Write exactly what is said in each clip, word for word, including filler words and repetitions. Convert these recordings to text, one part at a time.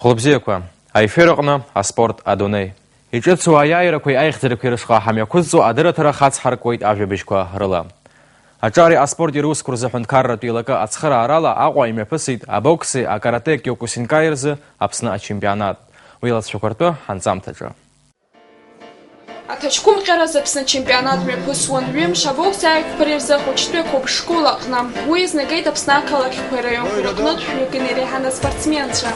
Хәылбзиақәа, аефир аҟны аспорт адунеи. Иҿыцу аиааирақәеи аихьӡарақәеи рышҟа ҳамҩақәызҵо адырраҭара хацҳаркуеит ажәабжьқәа рыла. Аҿари аспорти русқәа рзы ҳәынҭқарратә еилакы ацхыраарала Аҟәа имҩаԥысит абокси акарате киокусинкаи рзы Аԥсны ачемпионат. Уи алҵшәақәа ртәы ҳанҵамҭаҿы. Аҭаҷкәымҟьаразы Аԥсны ачемпионат мҩаԥысуан ҩымш абокси аиқәԥареи рзы ахәыҷтәы ақәыԥш школ аҟны. Уи изнагеит Аԥсны ақалақьқәеи араионқәеи рҟнытә шәҩык инеиреиҳаны аспортсменцәа.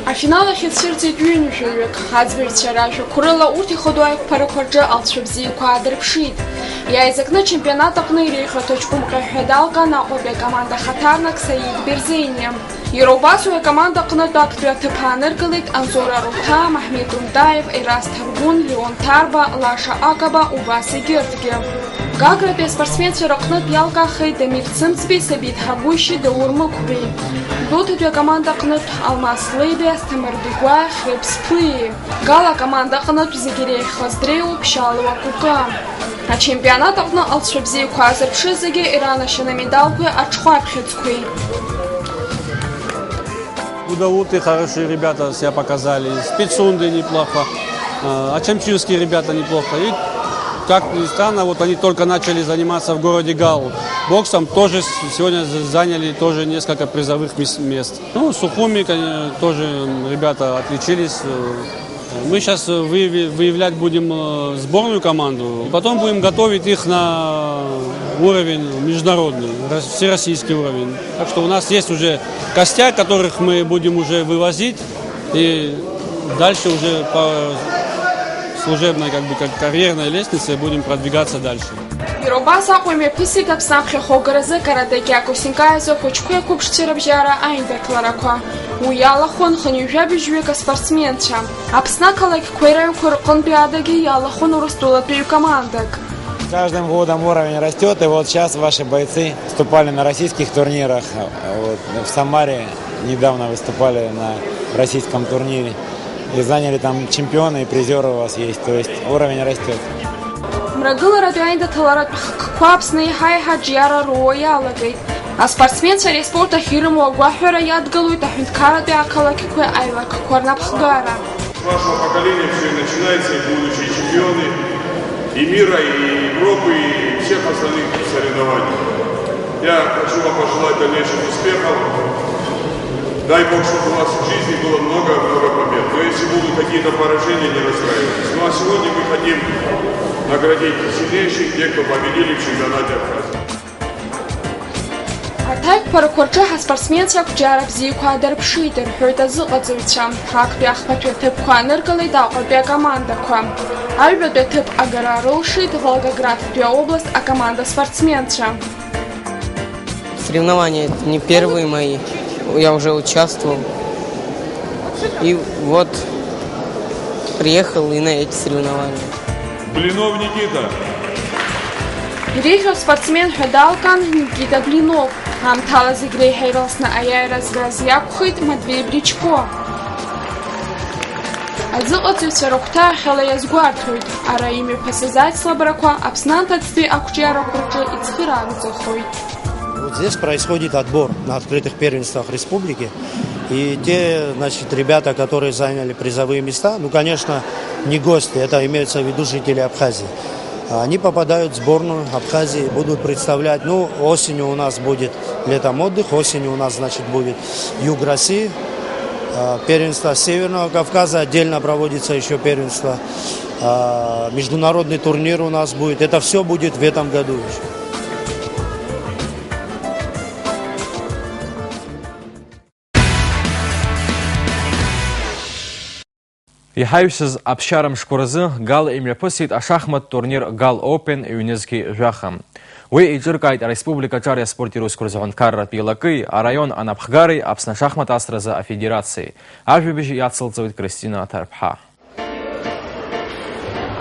Афинал ахь ицәырҵит ҩынҩажәаҩык. Аӡбаҩцәа ражәақәа рыла, урҭ ихадоу аиқәԥарақәа рҿы алҵшәа бзиақәа аадырԥшит. Иааизакны ачемпионат аҟны иреиӷьу аҭаҷкәымҟьа ҳәа далган Аҟәатәи акоманда ахаҭарнак Саид Берзениа. Иара убас уи акоманда аҟнытә актәи аҭыԥ ааныркылеит Анзор Аруҭаа, Маҳмед Умтаев, Ерасҭ Аргәын, Леон Ҭарба, Лаша Акаба, убас егьырҭгьы. Гагратәи аспортсменцәа рыҟнытә иалкаахеит Дамир Цымцбеи, Сабит Ҳагәышьи, Даур Мықәбеи. Гәдоуҭатәи акоманда аҟнытә Алмас Леибеи, Асҭамыр Бигәааи, Хьрыԥс Ԥлии. Гала акоманда аҟнытә зегьы иреиӷьхаз дреиуоуп Шьалуа Кәыкы. Ачемпионат аҟны алҵшәа бзиақәа аазырԥшыз зегьы иранашьан амедалқәеи аҽхәаԥхьыӡқәеи. Гудауты хорошие ребята себя показали, Спицунды неплохо, э, Ачамчирские ребята неплохо. И, как ни странно, вот они только начали заниматься в городе Гал. Боксом тоже с-, сегодня з-, заняли тоже несколько призовых мес-, мест. Ну, Сухуми, конечно, тоже, м, ребята отличились. Э, мы сейчас, э, выяви-, выявлять будем, э, сборную команду. Потом будем готовить их на уровень международный, рас-, всероссийский уровень. Так что у нас есть уже костяк, которых мы будем уже вывозить. И дальше уже по служебной, как бы, как карьерной лестнице будем продвигаться дальше. Иара убас Аҟәа имҩаԥысит Аԥсны аԥхьахәагаразы каратэ киокусинкаи азы ахәыҷқәеи ақәыԥшцәеи рыбжьара аиндаҭларақәа. Уи иалахәын хынҩажәа быжьҩык аспортсменцәа. Аԥсны ақалақьқәеи раҩқәа рҟынтәи адагьы иалахәын Урыстәылатәи командак. С каждым годом уровень растёт, и вот сейчас ваши бойцы выступали на российских турнирах, а, вот, в Самаре недавно выступали на российском турнире. И заняли там чемпионы, и призёры у вас есть, то есть уровень растёт. Мрагыларатәи аиндаҭларатә хкқәа Аԥсны еиҳа-еиҳа аҿиара роуа иалагеит. Аспортсменцәа ари аспорт ахь ирымоу агәаҳәара иадгылоит аҳәынҭқарратәи ақалақьқәеи аилакқәа рнапхгара. С вашего поколения всё и начинается, и будущие чемпионы и мира, и Европы, и всех остальных соревнований. Я хочу вам пожелать дальнейших успехов. Дай Бог, чтобы у вас в жизни было много-много побед. Но если будут какие-то поражения, не расстраивайтесь. Ну а сегодня мы хотим наградить сильнейших, тех, кто победили в чемпионате Абхазии. Арҭ аиқәԥарақәа рҿы ҳаспортсменцәа ақәҿиара бзиақәа аадырԥшит, рҳәоит азыҟаҵаҩцәа. Актәи ахԥатәи аҭыԥқәа ааныркылеит Аҟәатәи акомандақәа. Аҩбатәи аҭыԥ агара рылшеит Волгоградтәи аобласт акоманда спортсменцәа. Соревнования не первые мои, я уже участвовал. И вот приехал и на эти соревнования. Блинов Никита. Иреиӷьу аспортсмен ҳәа далган Никита Блинов. Аамҭала зегь реиҳа ирылсны аиааира згаз иакәхеит Матвеи Бричко. Азыҟаҵаҩцәа рыхәҭаахьала иазгәарҭоит, ара имҩаԥысыз ацлабрақәа Аԥсны анҭыҵтәи ақәҿиарақәа рҿы ицхыраараӡахоит. Вот здесь происходит отбор на открытых первенствах республики. И те, значит, ребята, которые заняли призовые места, ну, конечно, не гости, это имеется в виду жители Абхазии. Они попадают в сборную Абхазии, будут представлять. Ну, осенью у нас будет летом отдых, осенью у нас, значит, будет Юг России, а, первенство Северного Кавказа, отдельно проводится ещё первенство, а, международный турнир у нас будет. Это всё будет в этом году ещё. Иҳаҩсыз аԥсшьара мшқәа рзы Гал имҩаԥысит ашахмат турнир Гал Опен ҩнызқьи жәаха. Уи еиҿыркааит ареспублика аҿари аспорти русқәа рзы аҳәынҭқарратә еилакеи, араион анапхгареи, Аԥсны ашахмат асразы афедерациеи. Ажәабжь иацылҵоит Кристина Аҭарԥҳа.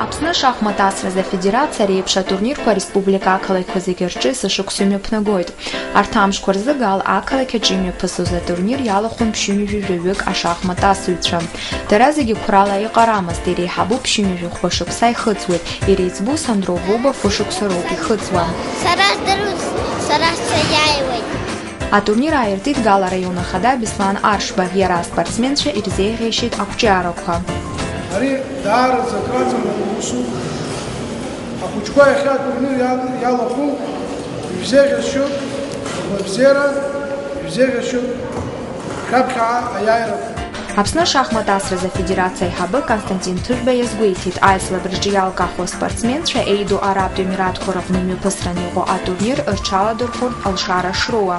Аԥсны ашахмат асразы афедерациа ари еиԥш атурнирқәа ареспублика ақалақьқәа зегьы рҿы есышықәса имҩаԥнагоит. Арҭ амшқәа рзы Гал ақалақь аҿы имҩаԥысуаз атурнир иалахәын ԥшьынҩажәи жәаҩык ашахмат асыҩцәа. Дара зегьы қәрала иҟарамызт, иреиҳабу ԥшьынҩажәи хәба шықәса ихыҵуеит, иреиҵбу Сандро Вуба фышықәса роуп ихыҵуа. Сара здыруеит, сара саиааиуеит. Атурнир ааиртит Гал араион ахада Беслан Аршба, иара аспортсменцәа ирзеиӷьеишьеит ақәҿиарақәа. Ари даараӡа акраҵанакуа усуп. Ахәыҷқәа иахьа атурнир иал-, иалахәу ижәзеиӷьасшьоит ргәабзиара, ижәзеиӷьасшьоит шәаԥхьаҟа аиааирақәа. Аԥсны ашахмат асразы афедерациа аиҳабы Константин Ҭыжәба иазгәеиҭеит, аицлабраҿы иалкаахо аспортсменцәа еиду Арабтә Емиратқәа рҟны имҩаԥысраны иҟоу атурнир рҽаладырхәыртә алшара шроуа.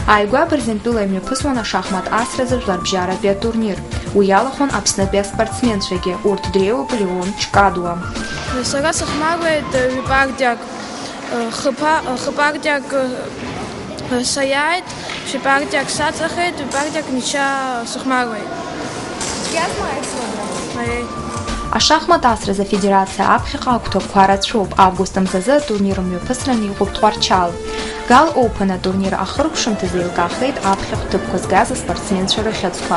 Ааигәа Бырзентәыла имҩаԥысуан ашахмат асразы жәларбжьаратәи атурнир. Уи иалахәын Аԥснытәи аспортсменцәагьы, урҭ дреиуоуп Леон Ҷкадуа. Сара сыхәмаруеит ҩ-партиак, хԥа-, хԥартиак саиааит, шәи партиак саҵахеит, ҩ-партиак нича сыхәмаруеит. Цәгьазма аицлабра? Аиеи. Ашахмат асразы афедерациа аԥхьаҟа агәҭакқәа рацәоуп, август мзазы атурнир мҩаԥысраны иҟоуп Тҟәарчал. Гал Open атурнир ахыркәшамҭазы еилкаахеит аԥхьахә ҭыԥқәа згаз аспортсменцәа рыхьӡқәа.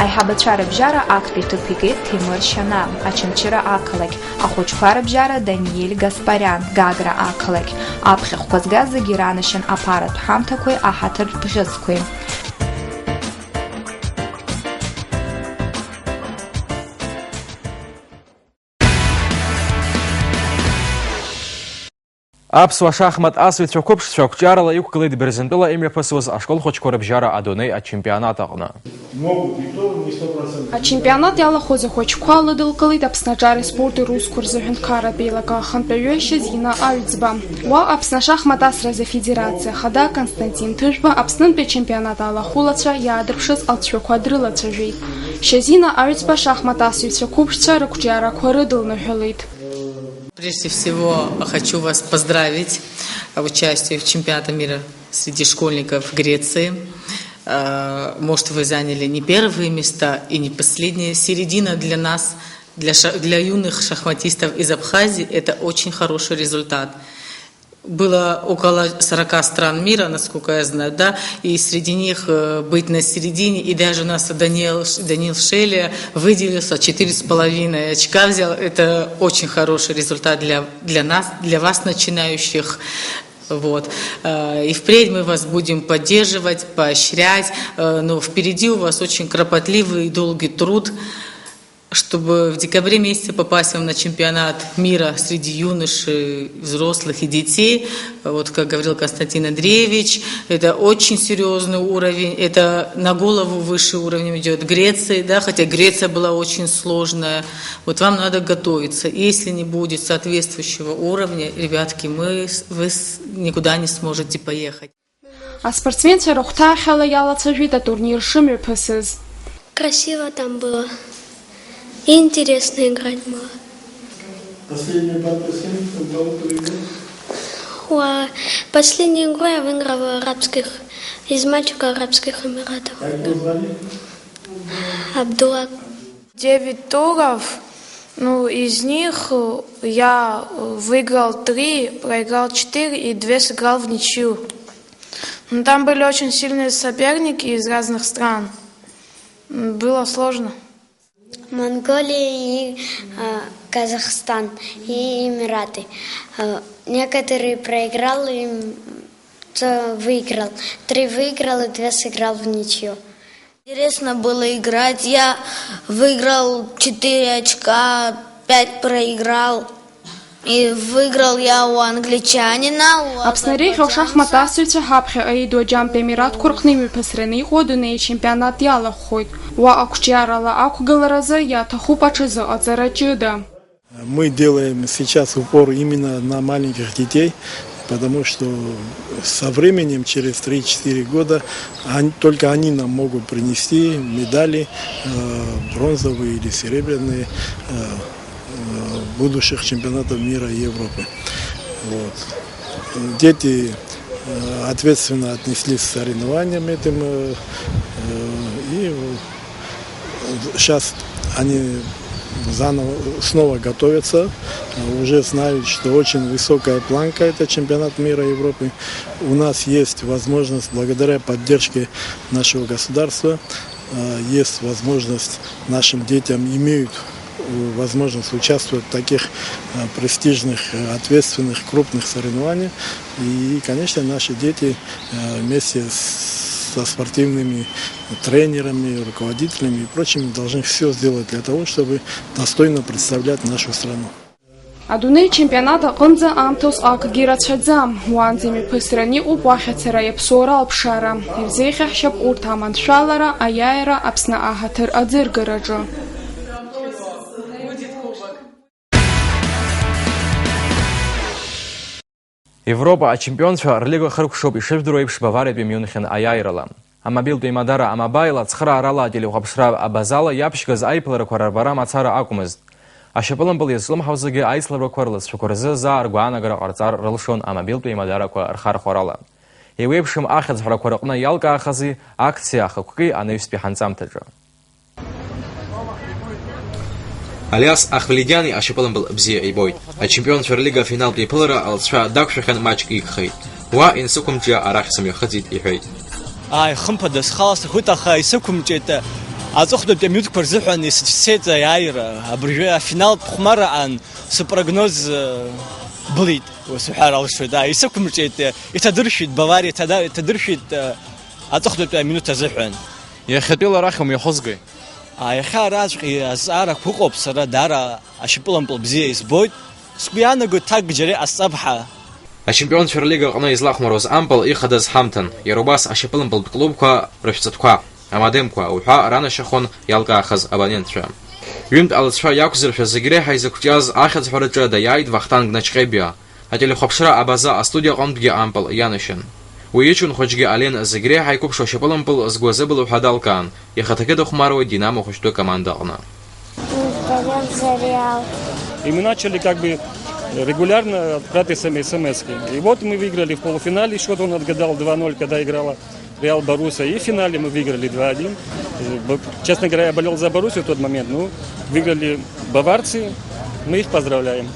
Аиҳабацәа рыбжьара актәи ҭыԥ игеит Ҭемыр Шьана, Очамчыра ақалақь, ахәыҷқәа рыбжьара Даниель Гаспариан, Гагра ақалақь. Аԥхьахәқәа згаз зегьы иранашьан аԥаратә ҳамҭақәеи аҳаҭыртә бӷьыцқәеи. Аԥсуа шахмат асыҩцәа қәыԥшцәа ақәҿиарала иқәгылеит Бырзентәыла имҩаԥысуаз ашкол хәыҷқәа рыбжьара адунеи ачемпионат аҟны. Ачемпионат иалахәыз ахәыҷқәа лыдылкылеит Аԥсны аҿари спорти русқәа рзы аҳәынҭқарратә еилакы ахантәаҩы Шьазина Аҩӡба. Уа Аԥсны ашахмат асразы афедерациа ахада Константин Ҭыжәба Аԥснынтәи ачемпионат алахәылацәа иаадырԥшыз алҵшәақәа дрылацәажәеит. Шьазина Аҩӡба ашахмат асыҩцәа қәыԥшцәа рықәҿиарақәа рыдылныҳәалеит. Прежде всего, хочу вас поздравить с участием в чемпионате мира среди школьников в Греции. Э, может, вы заняли не первые места и не последние. Середина для нас, для ша-, для юных шахматистов из Абхазии, это очень хороший результат. Было около сорока стран мира, насколько я знаю, да, и среди них, э, быть на середине, и даже у нас Даниил Ш-, Даниил Шелия выделился, четыре с половиной очка взял. Это очень хороший результат для, для нас, для вас, начинающих. Вот. Э, и впредь мы вас будем поддерживать, поощрять, э, но впереди у вас очень кропотливый и долгий труд. Чтобы в декабре месяце попасть вам на чемпионат мира среди юношей, взрослых и детей, вот как говорил Константин Андреевич, это очень серьёзный уровень, это на голову выше уровнем идёт Греции, да, хотя Греция была очень сложная. Вот вам надо готовиться. Если не будет соответствующего уровня, ребятки, мы с-, вы с-, никуда не сможете поехать. Аспортсменцәа рыхәҭаахьала иалацәажәеит атурнир шымҩаԥысыз. Красиво там было. И интересно играть было. Последнюю партию с кем ты, кого ты выиграл? Уа-, последнюю игру я выиграла арабских, из мальчика Арабских Эмиратов. Как его звали? Абдулла. Девять туров, ну, из них, э, я, э, выиграл три, проиграл четыре и две сыграл в ничью. Ну, там были очень сильные соперники из разных стран. М, было сложно. Монголия и, э, Казахстан и Эмираты. Э, некоторые проиграл, и, м, то выиграл. Три выиграл и две сыграл в ничью. Интересно было играть. Я выиграл четыре очка, пять проиграл. И выиграл я у англичанина, у Аԥсны иреиӷьу Азербайджанца. Ашахмат асыҩцәа ҳаԥхьаҟа ииду аџьамтә Емиратқәа рҟны имҩаԥысраны иҟоу адунеи ачемпионат иалахәхоит. Уа ақәҿиарала ақәгыларазы иаҭахуп аҽазыҟаҵара ҷыда. Мы делаем сейчас упор именно на маленьких детей, потому что со временем, через три-четыре года, они, только они нам могут принести медали, э, бронзовые или серебряные, э, э, будущих чемпионатов мира и Европы. Вот. Дети, э, ответственно отнеслись к соревнованиям этим, э, э, и сейчас они заново, снова готовятся, э, уже знают, что очень высокая планка — это чемпионат мира Европы. У нас есть возможность, благодаря поддержке нашего государства, э, есть возможность нашим детям, имеют возможность участвовать в таких, э, престижных, э, ответственных, крупных соревнованиях. И, конечно, наши дети, э, вместе с, со спортивными тренерами, руководителями и прочими должны все сделать для того, чтобы достойно представлять нашу страну. Адунеи ачемпионат аҟынӡа аамҭа усҟакгьы рацәаӡам. Уаанӡа имҩаԥысран иҟоуп уахь ацара иаԥсоу ралԥшаара. Ирзеиӷьаҳшьап урҭ аманшәалара, аиааира Аԥсны аҳаҭыр аӡыргараҿы. Европа ачемпионцәа рлига хыркәшоуп, ишыжәдыруа еиԥш, Бавариатәи Мюнхен аиааирала. Амобилтә еимадара А-Мобаил ацхыраарала ателехәаԥшра абазала иаԥшьгаз аиԥыларақәа рарбара мацара акәмызт. Ашьапылампыл иазҿлымҳау зегьы аицлабрақәа рласцәақәа рзы заа ргәаанагара ҟарҵар рылшон амобилтә еимадарақәа рхархәарала. Еиуеиԥшым ахьӡ-ҳәарақәа рыҟны иалкаахази акциа ахықәки анаҩстәи ҳанҵамҭаҿы. Алиас Ахвледиани ашьапылампыл бзиа ибоит. Ачемпионцәа рлига афиналтә еиԥылара алҵшәа дақәшәахьан, маҷк игхеит. Уа инсықәымҿиа арахь сымҩахыҵит, иҳәеит. Ааи, хымԥада, схала сҭахуеит, аха исықәымҿиеит. Аҵыхәтәантәи аминуҭқәа рзыҳәан исыцәцеит аиааира. Абыржәы афиналтә хәмараан сыпрогноз, э, былит, сҳәар алшоит. Ааи, исықәымҿиеит, э, иҭадыршәит Бавариа, иҭада-, иҭадыршәит, э, аҵыхәтәантәи аминуҭ азыҳәан. Иахьатәиала арахь умҩахызгои? А, иахьа араҵәҟьа азҵаарақәа ыҟоуп, сара даара ашьапылампыл бзиа избоит. Сгәы иаанагоит, ҭакгьы џьара иҟасҵап ҳәа. Ачемпионцәа рлига аҟны излахәмаруаз ампыл ихадаз ҳамҭан. Иара убас ашьапылампылтә клубқәа рышәҵатәқәа, амодемқәа уҳәа ранашьахон иалкаахаз абонентцәа. Ҩынтә алҵшәа иақәзыршәаз зегь реиҳа изықәҿиаз ахьӡ-ҳәараҿы даиааит Вахтанг Наҷҟьебиа. Ателехәаԥшра Абаза астудиа аҟынтәгьы ампыл ианашьан. Уи иҷкәын хәыҷгьы Ален зегь реиҳа иқәыԥшу ашьапылампыл згәы азыбылуа ҳәа далкаан, ихаҭагьы дыхәмаруеит Динамо хәыҷтәы акоманда аҟны. Конференция Реал. И мы начали как бы регулярно отправлять СМС. И вот мы выиграли в полуфинале, счёт он отгадал два ноль, когда играла Реал Боруссия. И в финале мы выиграли два один. Э, б-, честно говоря, я болел за Боруссию в тот момент. Ну, выиграли баварцы, мы их поздравляем.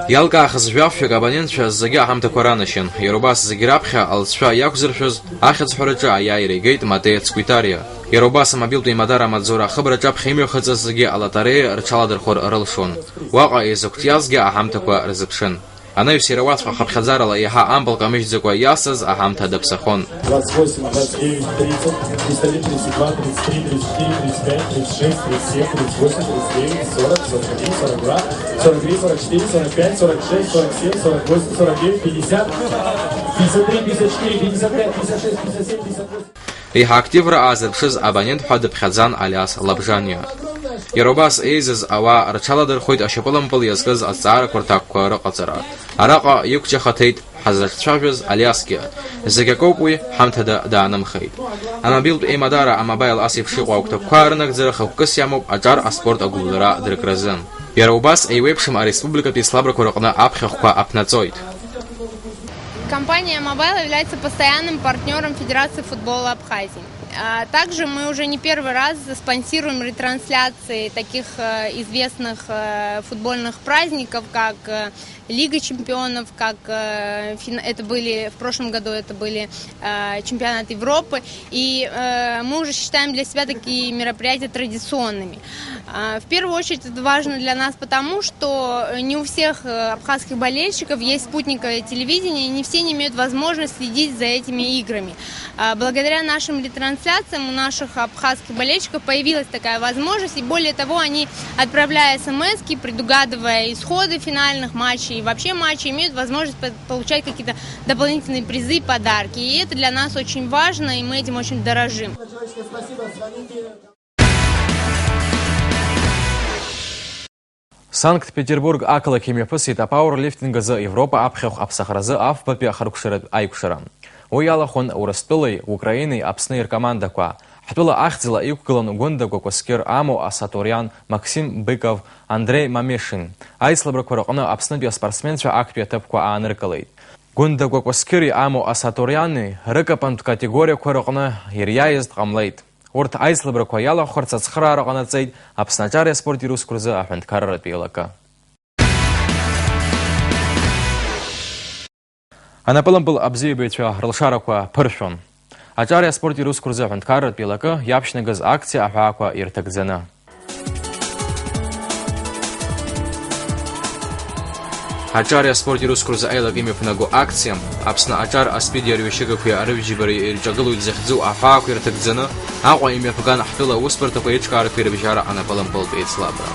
Иалкаахаз жәаф-ҩык абонентцәа зегьы аҳамҭақәа ранашьан. Иара убас зегь раԥхьа алҵшәа иақәзыршәыз ахьӡ-ҳәараҿы аиааира игеит Матео Цкәитариа. Иара убас амобилтә еимадара амаҵзура ахыбраҿы аԥхьа имҩахыҵыз зегьы алотареиа рҽаладырхәыр рылшон. Уаҟа изықәҿиазгьы аҳамҭақәа рзыԥшын. Анаҩс иара уаҵәҟьа хыԥхьаӡарала еиҳа ампыл камыжьӡакәа иасыз аҳамҭа даԥсахон. Двадцать восемь, двадцать девять, тридцать, тридцать один, тридцать два, тридцать три, тридцать четыре, тридцать пять, тридцать шесть, тридцать семь, тридцать восемь, тридцать девять, сорок, сорок один, сорок два, сорок три, сорок пять, сорок шесть, сорок семь, сорок восемь, сорок девять, пятьдесят, пятьдесят три, пятьдесят четыре, пятьдесят пять, пятьдесят шесть, пятьдесят семь, пятьдесят восемь. Еиҳа активра аазырԥшыз абонент ҳәа дыԥхьаӡан Алиас Лабжаниа. Иара убас еизаз ауаа рҽаладырхәит ашьапылампыл иазкыз азҵаарақәа рҭакқәа рыҟаҵара. Араҟа иқәҿиахаҭеит ҳазлацәажәаз Алиасгьы. Зегь акоуп уи, ҳамҭада даанымхеит. Амобилтә еимадара А-Мобаил ас еиԥш иҟоу агәҭакқәа рынагӡара хықәкыс иамоуп аҿар аспорт агәыбылра дыркразы. Иара убас еиуеиԥшым ареспубликатәи слабрақәа рыҟны аԥхьахәқәа аԥнаҵоит. Компания А-Мобаил является постоянным партнёром Федерации футбола Абхазии. А также мы уже не первый раз спонсируем ретрансляции таких, э, известных, э, футбольных праздников, как, э, Лига чемпионов, как, э, фин-, это были, в прошлом году это были, э, чемпионат Европы. И, э, мы уже считаем для себя такие мероприятия традиционными. А, в первую очередь это важно для нас потому, что, э, не у всех, э, абхазских болельщиков есть спутниковое телевидение, и не все они имеют возможность следить за этими играми. А, благодаря нашим ретрансляциям у наших абхазских болельщиков появилась такая возможность, и более того, они отправляя СМС-ки, предугадывая исходы финальных матчей и вообще матчей, имеют возможность по-, получать какие-то дополнительные призы и подарки. И это для нас очень важно, и мы этим очень дорожим. Санкт-Петербург ақалақь имҩаԥысит апауерлифтинг азы Европа аԥхьахә аԥсахразы афбатәи ахыркәшаратә аиқәшара. Уи иалахәын Урыстәылеи Украинеи Аԥсни ркомандақәа. Ҳтәыла ахьӡала иқәгылан Гәында Кәакәасқьыр, Амо Асатуриан, Максим Быков, Андреи Мамешин. Аицлабрақәа рыҟны Аԥснытәи аспортсменцәа актәи аҭыԥқәа ааныркылеит. Гәында Кәакәасқьыри Амо Асатуриани рыкапантә категориақәа рыҟны ириааиз дҟамлеит. Урҭ аицлабрақәа иалахәхарц ацхыраара ҟанаҵеит Аԥсны аҿари аспорти русқәа рзы аҳәынҭқарратә еилакы. Анапылампыл абзиабаҩцәа рылшарақәа ԥыршәон. Аҿари аспорти русқәа рзы аҳәынҭқарратә еилакы иаԥшьнагаз акциа аҳәаақәа ирҭагӡаны. Аҿари аспорти русқәа рзы аилак имҩаԥнаго акциа, Аԥсны аҿар аспиди арҩашьыгақәеи арыбжьыбареи ирҿагылоит захьӡу аҳәаақәа ирҭагӡаны, Аҟәа имҩаԥган ҳтәыла аусбарҭақәа аиҿкаарақәеи рыбжьара анапылампылтә еицлабра.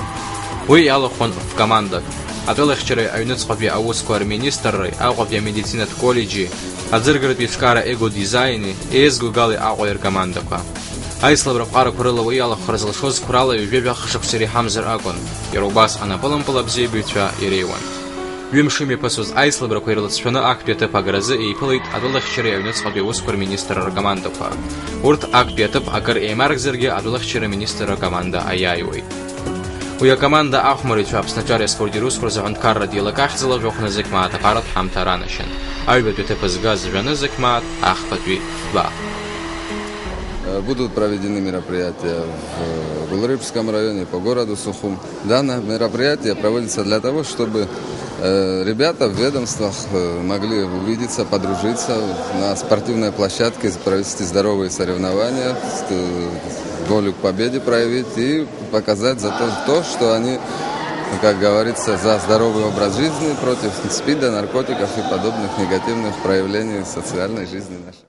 Уи иалахәын фкомандак, атәылахьчареи аҩныҵҟатәи аусқәа рминистрреи, Аҟәатәи амедицинатә коллеџьи, аӡыргаратә еиҿкаара Ego Design-и, еизгоу Гали Аҟәеи ркомандақәа. Аицлабра аԥҟарақәа рыла уи иалахәхар зылшоз қәрала ҩажәи жәаха шықәса иреиҳамзар акәын, иара убас анапылампыл абзиабаҩцәа иреиуан. Ҩымш имҩаԥысуаз аицлабрақәа ирлыҵшәаны актәи аҭыԥ агаразы еиԥылеит атәылахьчареи аҩныҵҟатәи аусқәа рминистрра ркомандақәа. Урҭ актәи аҭыԥ акыр еимаркзаргьы, атәылахьчара министр ркоманда аиааиуеит. Уи акоманда ахәмарыҩцәа Аԥсны аҿари аспорти русқәа рзы аҳәынҭқарратә еилакахьӡала жәохә нызқь мааҭ аԥаратә ҳамҭа ранашьан. Аҩбатәи аҭыԥ згаз жәа нызқь мааҭ, ахԥатәи фба. Э, будут проведены мероприятия в Гулрыбском районе, по городу Сухум. Данное мероприятие проводится для того, чтобы, э, ребята в ведомствах, э, могли увидеться, подружиться, на спортивной площадке провести здоровые соревнования, ст-, волю к победе проявить и показать за то, то, что они, как говорится, за здоровый образ жизни, против СПИДа, наркотиков и подобных негативных проявлений социальной жизни нашей.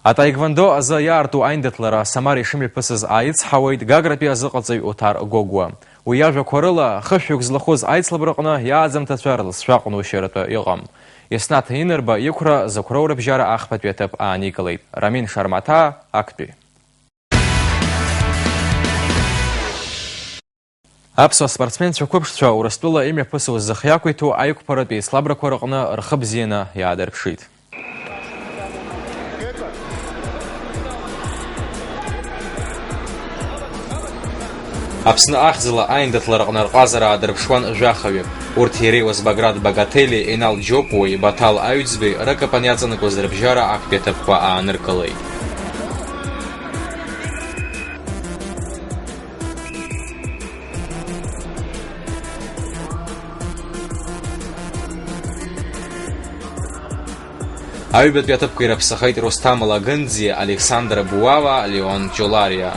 Атаеквондо азы иаарту аиндаҭлара Самара ишымҩаԥысыз ааицҳауеит Гагратәи азыҟаҵаҩ Оҭар Гогәуа. Уи иажәақәа рыла, хышәҩык злахәыз аицлабраҟны иааӡамҭацәа рласшәа ҟәнушьаратәы иҟам. Еснаҭ Инарба иқәра Зықәроу рыбжьара ахԥатәи аҭыԥ ааникылеит. Рамин Шармаҭаа, актәи. Аԥсуа спортсменцәа қәыԥшцәа Урыстәыла имҩаԥысуа зых иақәиҭу аиқәԥаратә еицлабрақәа рыҟны рхы бзианы иаадырԥшит. Аԥсны ахьӡала аиндаҭлара аҟны рҟазара аадырԥшуан жәахаҩык. Урҭ иреиуаз Баграт Багателиеи Енал Џьопуеи, Баҭал Аҩӡбеи рыкапан иаҵанакуаз рыбжьара актәи аҭыԥқәа ааныркылеит. Аҩбатәи аҭыԥқәа ираԥсахеит Русҭам Лагындиа, Александр Буава, Леон Ҷолариа.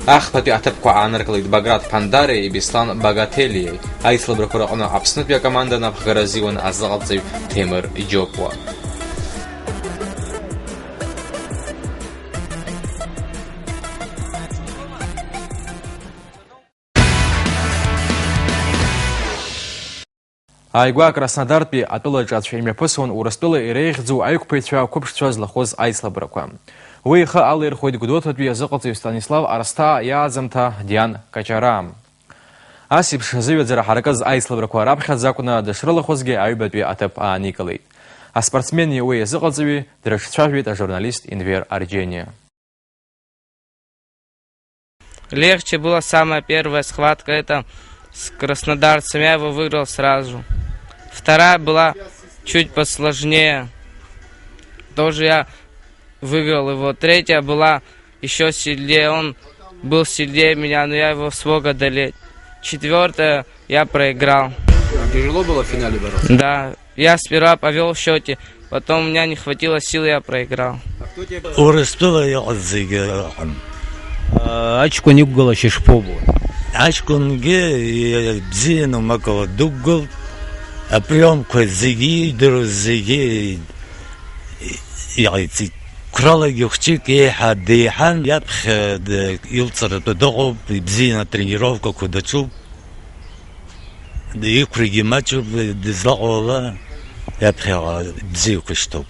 Ахԥатәи аҭыԥқәа ааныркылеит Баграт Ԥандариеи Беслан Багателиеи. Аицлабрақәа рҟны Аԥснытәи акоманда анапхгара азиуан азыҟаҵаҩ Ҭемыр Џьопуа. Ааигәа Краснодартәи атәылаҿы аӡә имҩаԥысуан Урыстәыла иреиӷьӡоу аиқәԥаҩцәа қәыԥшцәа злахәыз аицлабрақәа. Уи ихы алаирхәеит Гәдоуҭатәи азыҟаҵаҩ Станислав Арсҭаа иааӡамҭа Диан Каҷараа. Ас еиԥш зыҩаӡара ҳаракыз аицлабрақәа раԥхьаӡа акәны дышрылахәызгьы аҩбатәи аҭыԥ ааникылеит. Аспортсмени уи азыҟаҵаҩи дрыҿцәажәеит ажурналист Инвер Арџьениа. Легче была самая первая схватка, это с краснодарцем, я его выиграл сразу. Вторая была чуть посложнее, тоже я выиграл его. Третья была ещё сильнее, он был сильнее меня, но я его смог одолеть. Четвёртая я проиграл. Тяжело было в финале бороться? Да. Я сперва повёл в счёте, потом у меня не хватило сил, я проиграл. Урыстәыла иҟаз зегьы ыҟан. Аҷкәын иқәгылашьа шԥоубо? Аҷкәынгьы ибзианы умакала дықәгылт, априомқәа зегьы идыруаз зегьы иҟаиҵеит. Қәралагьы хәҷык еиҳа деиҳан, иаԥхьа д-, илҵратәы дыҟоуп, ибзианы атренировкақәа даҿуп. Иқәрагьы маҷуп, дызлаҟоу ала, иаԥхьаҟа бзиақәа шьҭоуп.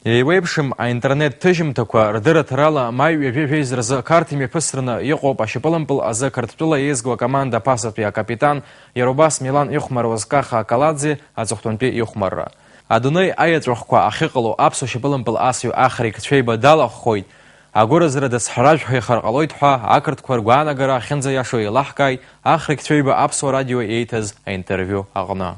Еиуеиԥшым аинтернет ҭыжьымҭақәа рдырраҭарала, маи ҩажәи жәеиза рзы Қарҭ имҩаԥысраны иҟоуп ашьапылампыл азы Қырҭтәыла еизгоу акоманда ԥасатәи акапитан, иара убас Милан ихәмаруаз Каха Акаладзе аҵыхәтәантәи ихәмарра. Адунеи аиаҵәахқәа ахьыҟало аԥсуа шьапылампыл асҩы Ахрик Цәеиба далахәхоит. Агәыразра дацҳаражәҳәаҩхар ҟалоит ҳәа ақырҭқәа ргәаанагара ахьынӡаиашоу еилаҳкааит Ахрик Цәеиба Аԥсуа радио ииҭаз аинтервиу аҟны.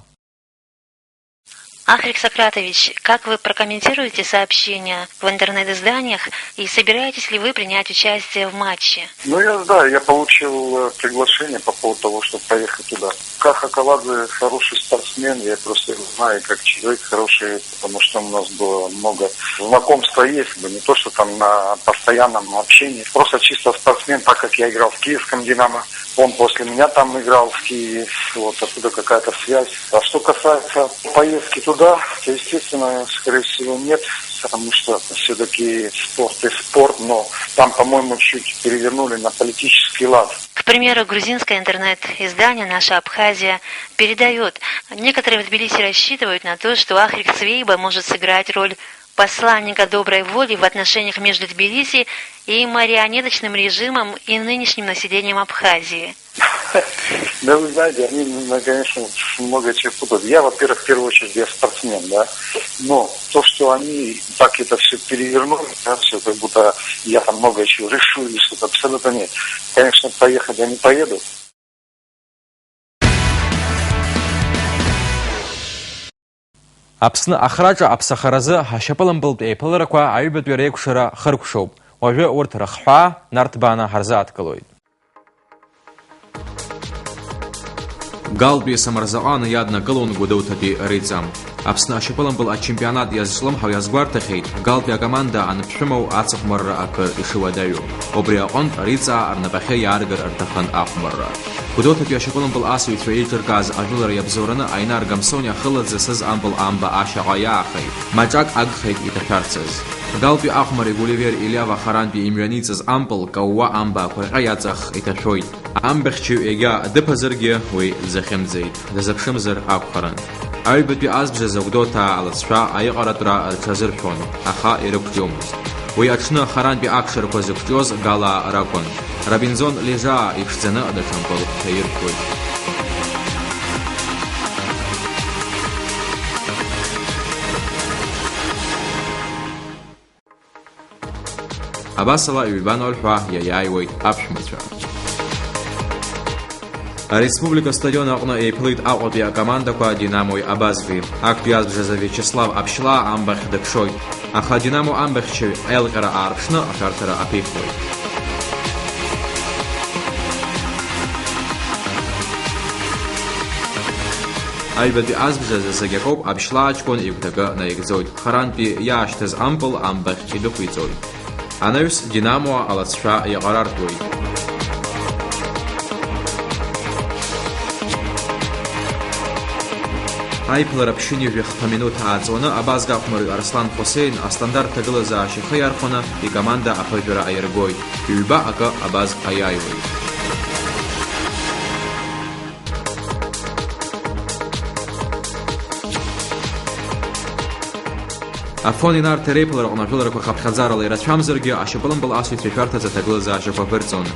Ахрик Сократович, как вы прокомментируете сообщения в интернет-изданиях и собираетесь ли вы принять участие в матче? Ну, я, да, я получил, э, приглашение по поводу того, чтобы поехать туда. Каха Каладзе хороший спортсмен, я просто его знаю как человек хороший, потому что у нас было много знакомства есть, как бы не то, что там на постоянном общении. Просто чисто спортсмен, так как я играл в киевском «Динамо», он после меня там играл в Киеве, вот оттуда какая-то связь. А что касается поездки туда, то, естественно, скорее всего, нет, потому что все-таки спорт и спорт, но там, по-моему, чуть перевернули на политический лад. К примеру, грузинское интернет-издание «Наша Абхазия» передает: некоторые в Тбилиси рассчитывают на то, что Ахрик Цвейба может сыграть роль посланника доброй воли в отношениях между Тбилиси и марионеточным режимом и нынешним населением Абхазии. Да вы знаете, они, ну, конечно, много чего путают. Я, во-первых, в первую очередь, я спортсмен, да. Но то, что они так это все перевернули, да, все как будто я там много чего решу или что-то, абсолютно нет. Конечно, поехать я не поеду. Аԥсны ахраҿа аԥсахаразы ашьапылампылтә еиԥыларақәа аҩбатәи реикәшара хыркәшоуп. Уажәы урҭ рыхҳәаа нарҭбааны ҳарзааҭгылоит. Галтәи Самырзаҟан иаднакылон Гәдоуҭатәи Риҵа. Аԥсны ашьапылампыл ачемпионат иазҿлымҳау иазгәарҭахьеит, Галтәи акоманда анԥшәымоу ацыхәмарра акыр ишыуадаҩу. Убри аҟынтә Риҵаа рнапахьы иааргар рҭахын ахәмарра. Гәдоуҭатәи ашьапылампыл асыҩцәа еиҿыркааз ажәылара иабзоураны Аинар Гамсониа хыла дзасыз ампыл амба ашьаҟа иаахеит, маҿак агхеит иҭашәарцаз. Галтәи ахәмари Гулливер Илиава харантәи имҩаниҵаз ампыл каууа амба ақәырҟьа иаҵах иҭашәоит. Амбахьчаҩ егьа дыԥазаргьы уи дзахьымӡеит, дазыԥшымзар акәхарын. Аҩбатәи азбжазы Гәдоуҭаа алыҵшәа аиҟаратәра рҽазыршәон, аха ирықәҿиомызт. Уи аҽны харантәи акшарақәа зықәҿиоз Галаа ракәын. Робинзон Лежаа иԥшӡаны даҽа мпылк ҭаиршәуеит. Абасала ҩба ноль ҳәа иаиааиуеит аԥшәмацәа. Ареспублика астадион аҟны еиԥылеит Аҟәатәи акомандақәа Динамои Абазгеи. Актәи азбжазы Виачеслав Аԥшьлаа амбахь дыкшоит, аха Динамо амбахьчаҩ аилҟьара аарԥшны ашәарҭара аԥихуеит. Аҩбатәи азбжазы зегь акоуп, Аԥшьлаа аҷкәын игәҭакы наигӡоит. Харантәи иаашьҭыз ампыл амбахь идәықәиҵоит. Анаҩс Динамо алыҵшәа иаҟарартәуеит. Аиԥылара ԥшьынҩажәи хԥа минуҭ ааҵуаны Абазг ахәмарҩы Арслан Хусеин астандарт ҭагылазаашьа ихы иархәаны икоманда аԥыжәара аиргоит. Ҩба акы Абазг аиааиуеит. Афон Инарҭа реиԥылараҟны ажәыларақәа хыԥхьаӡарала ирацәамзаргьы, ашьапылампыл асыҩцәа шәарҭаӡа аҭагылазаашьақәа ԥырҵон.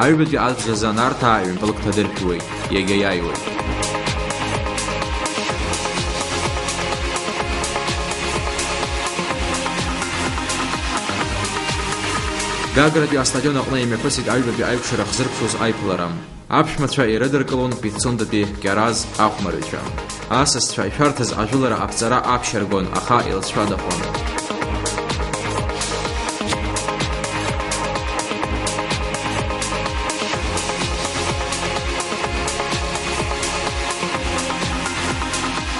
Аҩбатәи азбжазы Нарҭаа ҩынтәылк ҭадыршәуеит, иагьа иааиуеит. Гагратәи астадион аҟны имҩаԥысит аҩбатәи аиқәшара хзыркәшоз аиԥылара. Аԥшәмацәа ирыдыркылон Пицундатәи Кьараз ахәмарыҩцәа. Асасцәа ишәарҭаз ажәылара аԥҵара аԥшьаргон, аха илҵшәадахон.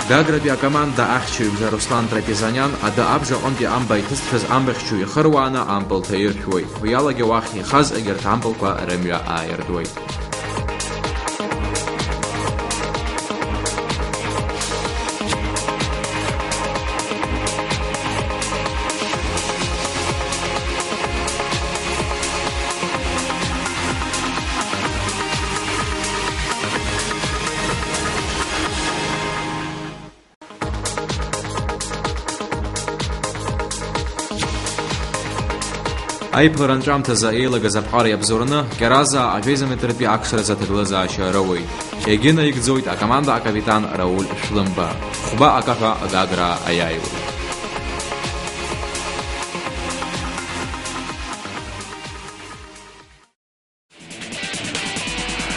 Гагратәи акоманда ахьчаҩыбжа Руслан Трапезаниан адәы абжаҟынтәи амба иҭызцәаз амбахьчаҩ ихыруааны ампыл ҭаиршәуеит. Уи алагьы уахь ихаз егьырҭ ампылқәа рымҩа ааиртуеит. Аиԥылара анҵәамҭазы еилагаз аԥҟара иабзоураны, Кьаразаа ажәеиза метртәи акшаразы аҭагылазаашьа роуеит. Егьынаигӡоит акоманда акапитан Рауль Шәлымба. Хәба акаҳәа Гаграа аиааиуеит.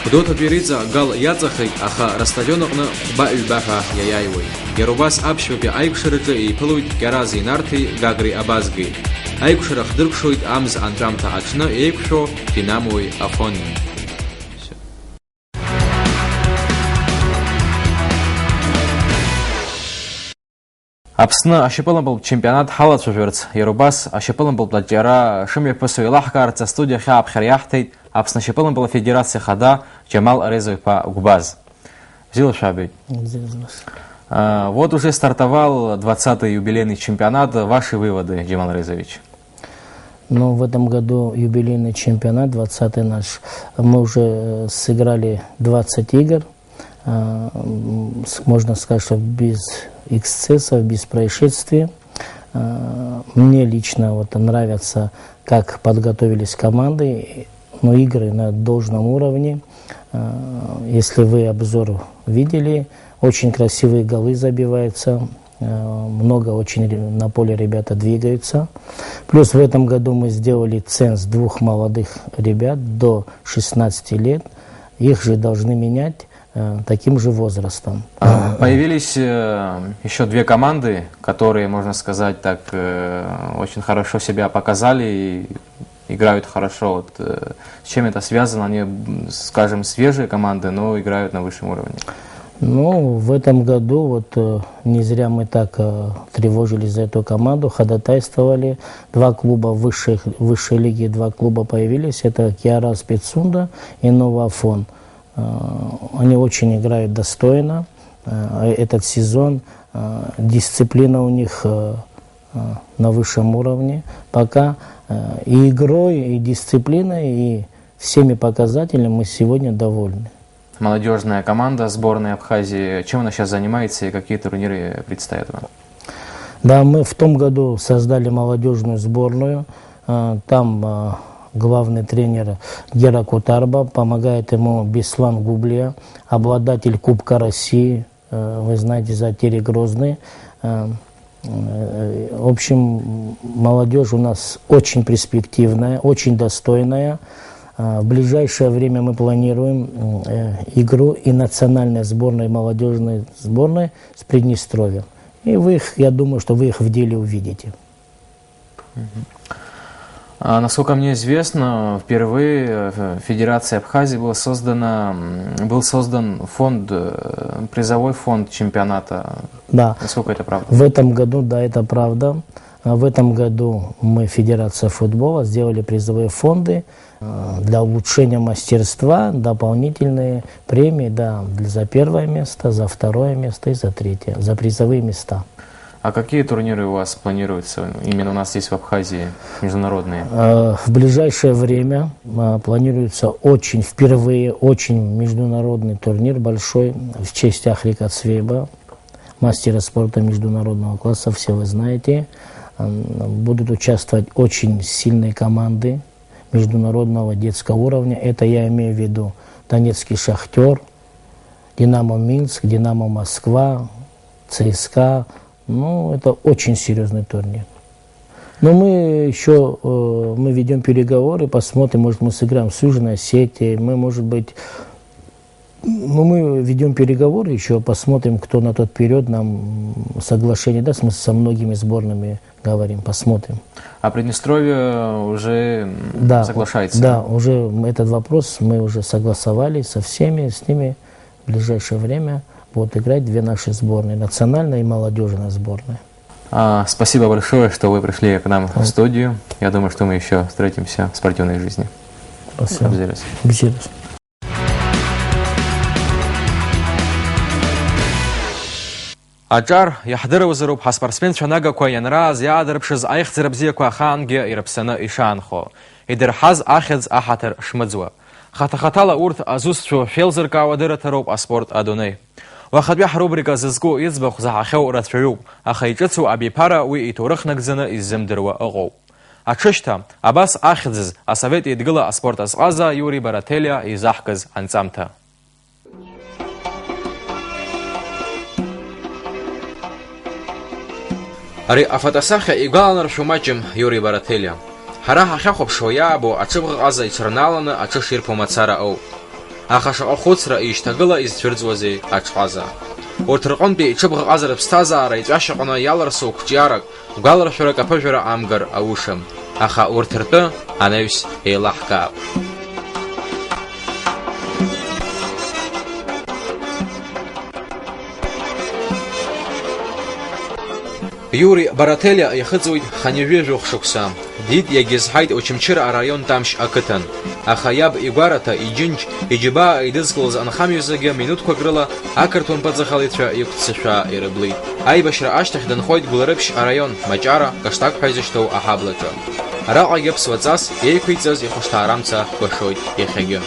Гәдоуҭатәи Риҵа гал иаҵахеит, аха рыстадион аҟны хәба-ҩба ҳәа иаиааиуеит. Иара убас аԥшьбатәи аиқәшараҿы еиԥылоит Кьараз Инарҭи Гагри Абазгеи. Аиқәшара хдыркәшоит амз анҵәамҭа аҽны еиқәшәо Динамои Афони. Аԥсны ашьапылампылтә чемпионат ҳалацәажәарц, иара убас ашьапылампылтә аҿиара шымҩаԥысуа еилаҳкаарц астудиахь ааԥхьара иаҳҭеит Аԥсны ашьапылампыл афедерациа ахада Џьамал Ареза-иԥа Гәбаз. Бзиала шәаабеит. Бзиала. А, вот уже стартовал двадцатый юбилейный чемпионат. Ваши выводы, Џьамал Арезович? Ну, в этом году юбилейный чемпионат, двадцатый наш. Мы уже, э, сыграли двадцать игр. А, м, с-, можно сказать, что без эксцессов, без происшествий. А, мне лично вот нравится, как подготовились команды, но игры на должном уровне. А, если вы обзор видели, очень красивые голы забиваются, а, много очень ре-, на поле ребята двигаются. Плюс в этом году мы сделали ценз двух молодых ребят до шестнадцати лет. Их же должны менять, э, таким же возрастом. А, появились, э, ещё две команды, которые, можно сказать так, э, очень хорошо себя показали и играют хорошо. Вот, э, с чем это связано? Они, м, скажем, свежие команды, но играют на высшем уровне. Ну, в этом году вот, э, не зря мы так, э, тревожились за эту команду, ходатайствовали. Два клуба высших, высшей лиги, два клуба появились. Это Кьараз Пицунда и Новый Афон. Э, они очень играют достойно. Э, этот сезон, э, дисциплина у них, э, э, на высшем уровне. Пока, э, и игрой, и дисциплиной, и всеми показателями мы сегодня довольны. Молодёжная команда сборной Абхазии. Чем она сейчас занимается и какие турниры предстоят вам? Да, мы в том году создали молодёжную сборную. Э, там, э, главный тренер Гера Кутарба, помогает ему Беслан Гублия, обладатель Кубка России, э, вы знаете, из Отери Грозный. Э, э, в общем, молодёжь у нас очень перспективная, очень достойная. Э, в ближайшее время мы планируем, м, э, игру и национальной сборной, и молодёжной сборной с Приднестровья. И вы их, я думаю, что вы их в деле увидите. Мгм. А, насколько мне известно, впервые, э, в Федерации Абхазии было создано, м, был создан фонд, э, призовой фонд чемпионата. Да. Насколько это правда? В этом году, да, это правда. А в этом году мы, Федерация футбола, сделали призовые фонды, э, для улучшения мастерства, дополнительные премии, да, для, за первое место, за второе место и за третье, за призовые места. А какие турниры у вас планируются именно у нас здесь, в Абхазии, международные? Э, в ближайшее время, э, планируется очень, впервые очень международный турнир большой в честь Ахрика Цвейба, мастера спорта международного класса, все вы знаете. М, будут участвовать очень сильные команды международного детского уровня. Это я имею в виду Донецкий «Шахтёр», «Динамо Минск», «Динамо Москва», «ЦСКА». Ну, это очень серьёзный турнир. Но мы ещё, э, мы ведём переговоры, посмотрим, может, мы сыграем с Южной Осетией, мы, может быть, ну, мы ведём переговоры ещё, посмотрим, кто на тот период нам, м, соглашение даст, мы со многими сборными говорим, посмотрим. А Приднестровье уже, м, Да, соглашается? Да, уже этот вопрос мы уже согласовали со всеми, с ними. В ближайшее время будут играть две наши сборные, национальная и молодёжная сборная. А, спасибо большое, что вы пришли к нам в М. студию. Я думаю, что мы ещё встретимся в спортивной жизни. Спасибо. Абзирас. Абзирас. Аҿар, иаҳдыруазароуп ҳаспортсменцәа нагақәа ианрааз иаадырԥшыз аихьӡара бзиақәа ахаангьы ирыԥсаны ишаанхо, идырҳаз ахьӡ аҳаҭыр шмыӡуа. Хаҭа-хаҭала урҭ азусҭцәоу шәеилзыркаауа дырраҭароуп аспорт адунеи. Уахатәи ҳрубрика зызку иӡбахә заҳахьоу рацәаҩуп, аха иҿыцу абиԥара уи иҭоурых нагӡаны иззымдыруа ыҟоуп. Аҽышьҭа, абас ахьӡыз, Асовет Еидгыла аспорт азҟаза Иури Бараҭелиа изаҳкыз анҵамҭа. Ари афотосахьа игәаланаршәо маҷым Иури Бараҭелиа. Ҳара ҳахьахәаԥшуа иаабо аҽыбӷаҟаза ицәырнааланы аҽы ширԥо мацара ауп. Аха шаҟа хәыцра ишьҭагыла изцәырҵуазеи аҽҟаза? Урҭ рҟынтәи ҽыбӷаҟаза рыԥсҭазаара иҵәашьаҟны иаларсу қәҿиарак, гәаларшәарак аԥыжәара амгар аушам. Аха урҭ ртәы анаҩс еилаҳкаап. Иури Бараҭелиа иахыҵуеит хынҩажәи жәохә шықәса. Диит, иагьызҳаит Очамчыра араион Тамшь ақыҭан. Аха иаб игәараҭа, иџьынџь, иџьабаа еидызкылоз анхамҩа зегьы минуҭқәак рыла ақырҭуа мпыҵахалаҩцәа иқәццышәаа ирыблит. Аибашьра ашьҭахь дынхоит Гәылрыԥшь араион, Маҷара, Каштак ҳәа изышьҭоу аҳаблаҿы. Араҟагьы ԥсуаҵас иеиқәиҵаз ихәышҭаарамца кәашоит иахьагьы.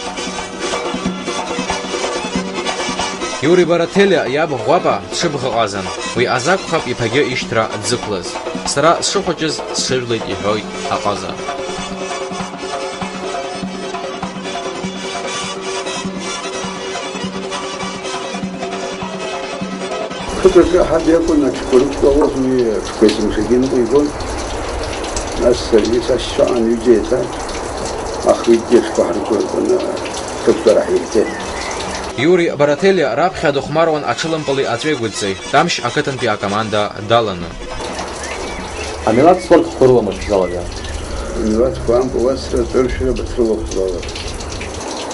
Иури Бараҭелиа иаб Ӷәапа дшыбӷаҟазан, уи азакәхап иԥагьы ишьҭра дзықәлаз. Сара сшыхәыҷыз сҽыжәлеит, иҳәоит аҟаза. Қыҭаҿы ҳаб иакәын аҽқәа рықәтәалоз, уи аҽқәа есымшагьы ныҟәигон. Нас саргьы сашьцәа ан ҩыџьа еиҭа ахҩыкгьы аҽқәа ҳрықәыртәаны ҭыԥтәара ҳирҵеит. Иури Бараҭелиа раԥхьа дыхәмаруан аҽылымпыли аҵәеигәыдҵеи, Тамшь ақыҭантәи акоманда даланы. Амилаҭ спорт хкәыруама шәзалагар? Амилаҭқәа ампыл асра, аҵәыршәра, баҭрыла хәлала.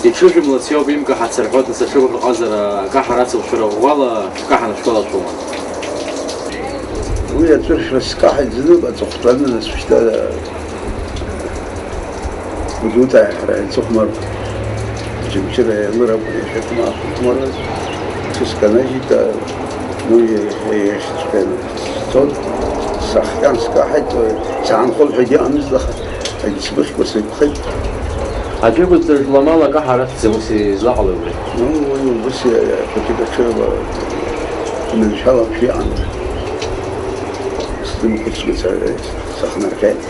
Иҽыжәымлац иоуп имкаҳац рҳәоит, нас аҽыбӷаҟазара акаҳара ацыԥхьара ӷәӷәала шәкаҳаны шәгәалашәома? Уи аҵәыршәра скаҳаит зны, аҵыхәтәаны, нас шьҭа Гәдоуҭа аиҳара иаҵыхәмарт, Очамчыра аилыр акәын иахьа Қәмаа ахьыхәмаруаз. Ҽы сканажьит, а, уи иахьҵәҟьаны сцот, сахҟьан, скаҳаит, саанхоит ҳәагьы ыҟамызт, аха егьсмыхькәа сықәхеит. Аӡәы игәыҵаҿ ламала акаҳара ахьӡ ус излаҟалеи убри? Ну, уи убыс иа-, иа-, хәыҷык аҽы, а, маншәала амшә иҟан. Сзымхәыцуеит, сара сахнарҟьеит.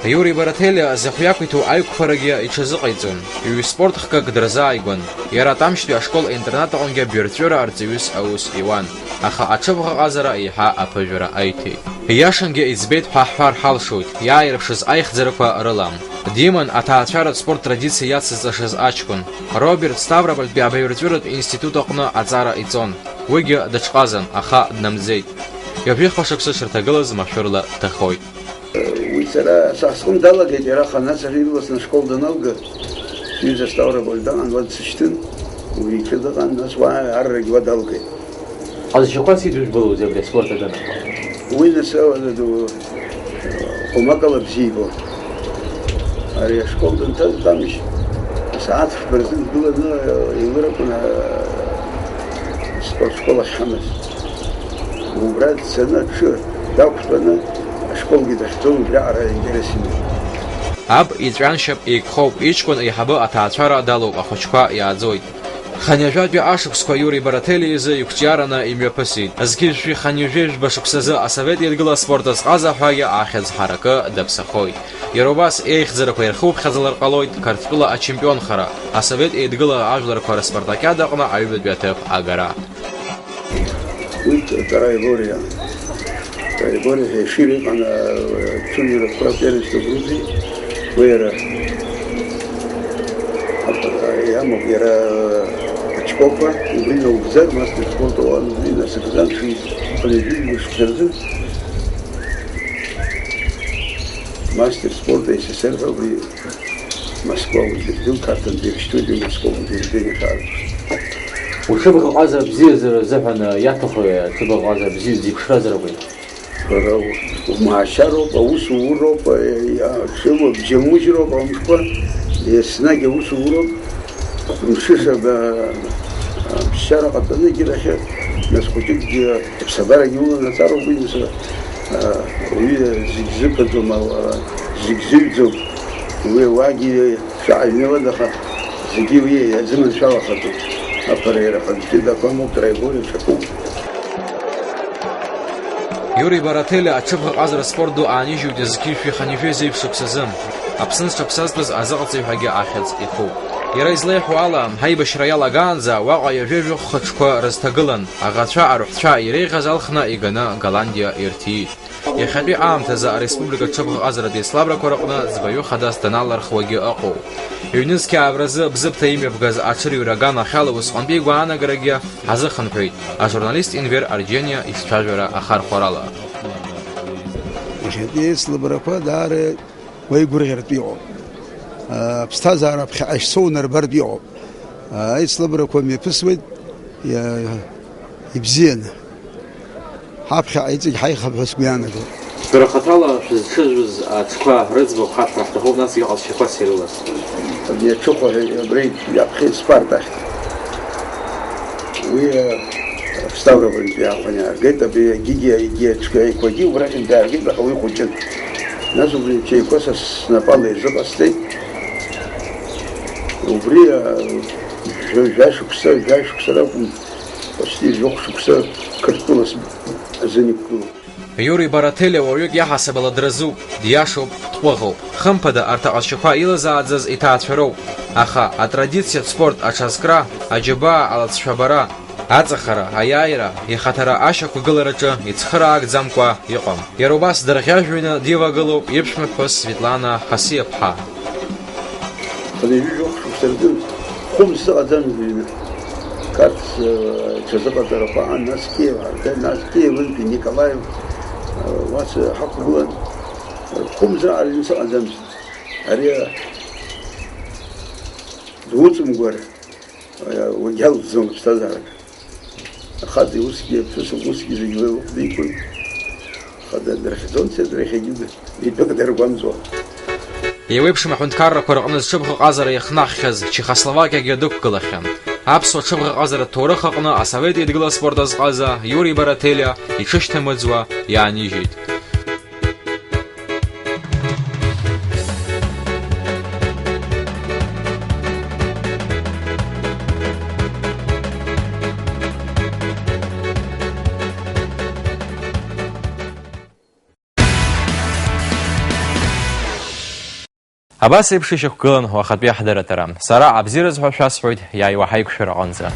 Иури Бараҭелиа зыхә иақәиҭу аиқәԥарагьы иҽазыҟаиҵон, ҩ-спорт хкык дырзааигәан. Иара Тамшьтәи ашкол-интернат аҟынгьы абаҩрҵәыра арҵаҩыс аус иуан, аха аҽыбӷаҟазара еиҳа аԥыжәара аиҭеит. Ииашангьы иӡбеит ҳәа ҳҳәар ҳалшоит, иааирԥшыз аихьӡарақәа рыла. Диман аҭаацәаратә спорт традициа иацызҵашаз аҷкәын. Роберт Ставропольтәи абаҩрҵәыратә институт аҟны аҵара иҵон. Уигьы дыҽҟазан, аха днамӡеит. Ҩажәихәба шықәса шырҭагылаз машәырла дҭахоит. Уи сара са сҟны далагеит, иара аханацара ирласны ашкол даналга, сҩыза Ставрополь даҟан, уа дсышьҭын, уи иҿы дыҟан, нас уа аррагь уа далгеит. Ҟазшьақәас идыжәбалоузеи абри аспорт аганахьала? Уи нас ауададу, хәмакала бзиа ибон. Ари ашкол данҭаз Тамшь асааҭ фба рзы дгыланы илыракәын аспортшкол ахьҳамаз. Убра дцаны аҽы дақәтәаны ашколгьы дахьцон, убриаҟара аинтерес иман. Аб иҵәҩаншьап еиқәхоуп, иҷкәын аиҳабы аҭаацәара далоуп, ахәыҷқәа иааӡоит. Хынҩажәатәи ашықәсқәа Иури Бараҭелиа изы иқәҿиараны имҩаԥысит. Зқьи жәшәи хынҩажәи жәба шықәсазы Асовет Еидгыла аспорт азҟаза ҳәагьы ахьӡ ҳаракы даԥсахоит. Иара убас еихьӡарақәа ирхыуԥхьаӡалар ҟалоит Қарҭтәыла ачемпионхара, Асовет Еидгыла ажәларқәа рыспартакиада аҟны аҩбатәи аҭыԥ агара. Уи Тараи Бориа. Тараи Бориа ҳәа Ешыра иҟан, а, Ҽыжәра Фра первенство Грузии. Уи иара, а, иамоуп иара ачкоқәа, убри наугӡар, мастер спорта уан, убри насыгӡан, шәи-, хынҩажәи жәба шықәса рзын мастер спорта С С С Р ҳәа убри Москва утвердил, Қарҭынтәи ирышьҭуеит, уи Москва утверждение шаарту. Уҽыбӷаҟазара бзиазар азыҳәан иаҭаху аҽыбӷаҟазара бзиа зеиԥшразар акәи? Уара у-, умаашьароуп, аусуроуп, а, аҽы уабжьамыжьроуп, амшқәа, еснагь аусуроуп, мшышаба, а, ԥсшьара ҟаҵаны егьырахь, нас хәыҷыкгьы аԥсабарагьы уланаҵароуп, уи нас, а, уи зегь зыҟаӡом, а, зегь зыҩӡом, уи ауаагьы Шәааҩнеилан, аха зегьы уи иазыманшәалахаӡом. Аԥара иара хантәи дақәамоуп, Троеборие ҽакуп. Иури Бараҭелиа аҽыбӷаҟазара спорт ду аанижьуеит зқьи жәшәи хынҩажәи жәеиза шықәсазы. Аԥсны зҽаԥсазтәыз азыҟаҵаҩ ҳәагьы ахьӡ ихуп. Иара излеиҳәо ала, ҳаибашьра иалагаанӡа уаҟа ҩажәа жәохә хыҽқәа рызҭагылан, аӷацәа арҳәцәа иреиӷьыз алхны иганы Голландиа ирҭиит. Иахьатәи аамҭазы ареспублика ҽыбӷаҟазаратә еицлабрақәа рыҟны ӡбаҩы хадас даналархуагьы ыҟоуп. Ҩнызқьи аабразы Бзыԥҭа имҩаԥгаз аҽырҩра аганахьала усҟантәи игәаанагарагьы ҳазыхынҳәит ажурналист Енвер Арџьениа ицәажәара ахархәарала. Иахьатәи аицлабрақәа даара уаҩ гәырӷьаратәы иҟоуп. Аԥсҭазаара ԥхьаҟа ишцо унарбартә иҟоуп. Аицлабрақәа мҩаԥысуеит, иа-, ибзианы. Ҳаԥхьаҟа иҵегь ҳаихап ҳәа сгәы иаанагоит. Шәара хаҭала шәызцәыӡыз аҽқәа рыӡбахә ҳашәҳәар ҳҭахуп, насгьы аҟазшьақәа сирылаз. Абни аҽыхәа абра иаԥхьа Спартахь. Уи, э, Ставропольтәи аахәан иааргеит, абри агьигьы, егьи аҽқәа еиқәагьы убрахьынтә иааргеит, аха уи хәыҷын. Нас убри ачеиқәа са снапала изыҟасҵеит. Убри, э, жәа-, жәа-шықәса, жәа-шықәса ракәым, почти жәохә шықәса Қырҭтәыла азын иқәгылоуп. Иури Бараҭелиа уаҩык иаҳасаб ала дразуп, диашоуп, дҟәыӷоуп. Хымԥада, арҭ аҟазшьақәа илазааӡаз иҭаацәароуп. Аха атрадициатә спорт аҽазкра, аџьабаа алацәшәабара, аҵахара, аиааира, ихаҭара ашьақәгылараҿы ицхыраагӡамкәа иҟам. Иара убас дырӷьажәҩаны дивагылоуп иԥшәмаԥҳәыс Светлана Хасиаԥҳа. Хынҩажәи жәохә шықәса рзын хәымз сыҟаӡамызт ҩны. Қарҭ, э, ҽазыҟаҵарақәа аан, нас Киев, ҳарҭ, нас Киевынтәи Николаев, э, уаҵәы ҳақәгылан. Хәымз раҟара ҩны сыҟаӡамызт. Ари, э, дуӡӡамгәар, э, уагьалҵӡом аԥсҭазаарак. Ахаҵа усгьы, аԥҳәыс усгьы зегь уи лыхәда иқәын. Аха д-, дрыхьӡон, сара дрыхьӡеит, итәык даргәамҵуа. Еиуеиԥшым аҳәынҭқаррақәа рҟны зҽыбӷаҟазара иахнаххьаз Чехословакиагьы дықәгылахьан. Аԥсуа ҽыбӷаҟазаратә ҭоурых аҟны асовет еидгыла аспорт азҟаза Иури Бараҭелиа иҽышьҭамыӡуа иаанижьит. Абас еиԥш ишьақәгылан уахатәи аҳдырраҭара. Сара абзиараз ҳәа шәасҳәоит, иааиуа ҳаиқәшәараҟынӡа.